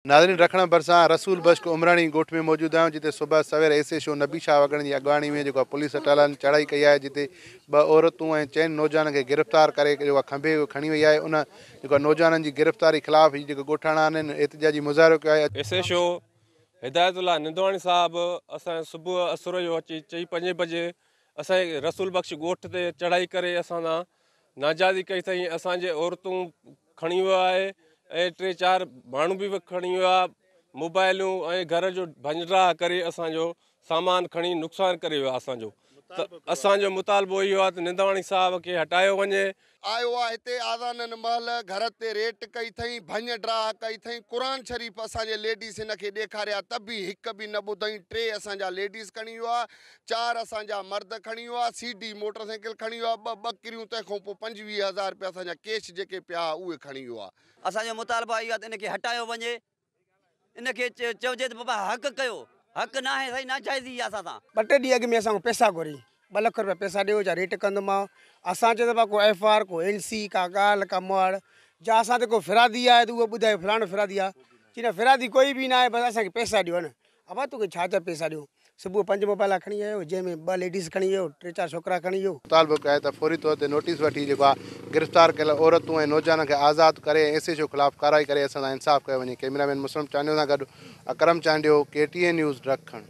ناظرين رکڻ ڀرسان رسول بخش عمراڻي ڳوٺ ۾ موجود آهيون جتي صبح سوير ايس ايڇ او نبي شاهه وڳڻ جي اڳواڻي ۾ جيڪو پوليس اٽالن چڙهائي ڪئي آهي جتي ٻه عورتون ۽ چئن نوجوانن کي گرفتار ڪري جيڪو کنڀي کڻي وئي آهي ان جيڪو نوجوانن جي گرفتاري خلاف هي جيڪو ڳوٺاڻا آهن احتجاجي مظاهرو ڪيو آهي. S H O Hidayat Ullah Nandwani صاحب اسان صبح اسر جو اچي چئين پنجين بجي اسان جي رسول بخش ڳوٺ تي چڙهائي ڪري اسان سان ناجائزي ڪئي اٿئي اسان جي عورتون کڻي ويو آهي ۽ ٽي چار ماڻهو به کڻي ويو آهي موبائلون ۽ گهر جو ڀڃ ڊاهه ڪري اسان جو سامان کڻي نقصان ڪري ويو آهي اسان جو ته اسان جو مطالبو اهو آهي ته نندواڻي صاحب کي هٽايو وڃي. آيو آ هتي آذانن مهل گهر تي ريٽ ڪئي ٿئين ڀڃ ڊاهه ڪئي ٿئين قرآن شريف اسان جي ليڊيز هن کي ڏيکاريا ته به هڪ به نه ٻڌئين ٽي اسان جا ليڊيز کڻي ويو آ چار اسان جا مرد کڻي ويو آ، سي ڊي موٽر سائيڪل کڻي ويو آ، ٻه ٻڪريون تنهن کان پوء 25 هزار رپيا اسان جا ڪيش جيڪي پيا ها اهي کڻي ويو آ. اسان جو مطالبو اهو آ ته ان کي هٽايو وڃي، ان کي چئجي ته بابا حق ڪيو، حق ناهي سائين ناجائزي آ اسان سان. ٻه ٽي ڏينهن اڳ ۾ اسان کان پئسا گهري ٻه لک رپيا پئسا ڏيو جا ريٽ ڪندومانء. اسان چيو ته ڀا ڪو ايف آر ڪو اين سي ڪا ڳالهه ڪا مهاڙ جا اسان تي ڪو فرادي آهي ته اهو ٻڌايو فلاڻو فرادي آ. چي نه فرادي ڪوئي به ناهي بس اسان کي پئسا ڏيو نه. ابا توکي ڇا جا پئسا ڏيون. صبح پنج موبائلا کڻي آيو جنهن ۾ ٻه ليڊيز کڻي ويو ٽي چار ڇوڪرا کڻي ويو. مطالبو ڪيو آهي ته فوري طور تي نوٽيس وٺي جيڪو آهي گرفتار ڪيل عورتون ۽ نوجوانن کي آزاد ڪري ۽ ايس ايڇ او خلاف ڪارروائي ڪري اسان سان انصاف ڪيو وڃي ڪئميرا مين مسلم چانڊيو سان گڏ Akram Chandio K T N news Rakhan.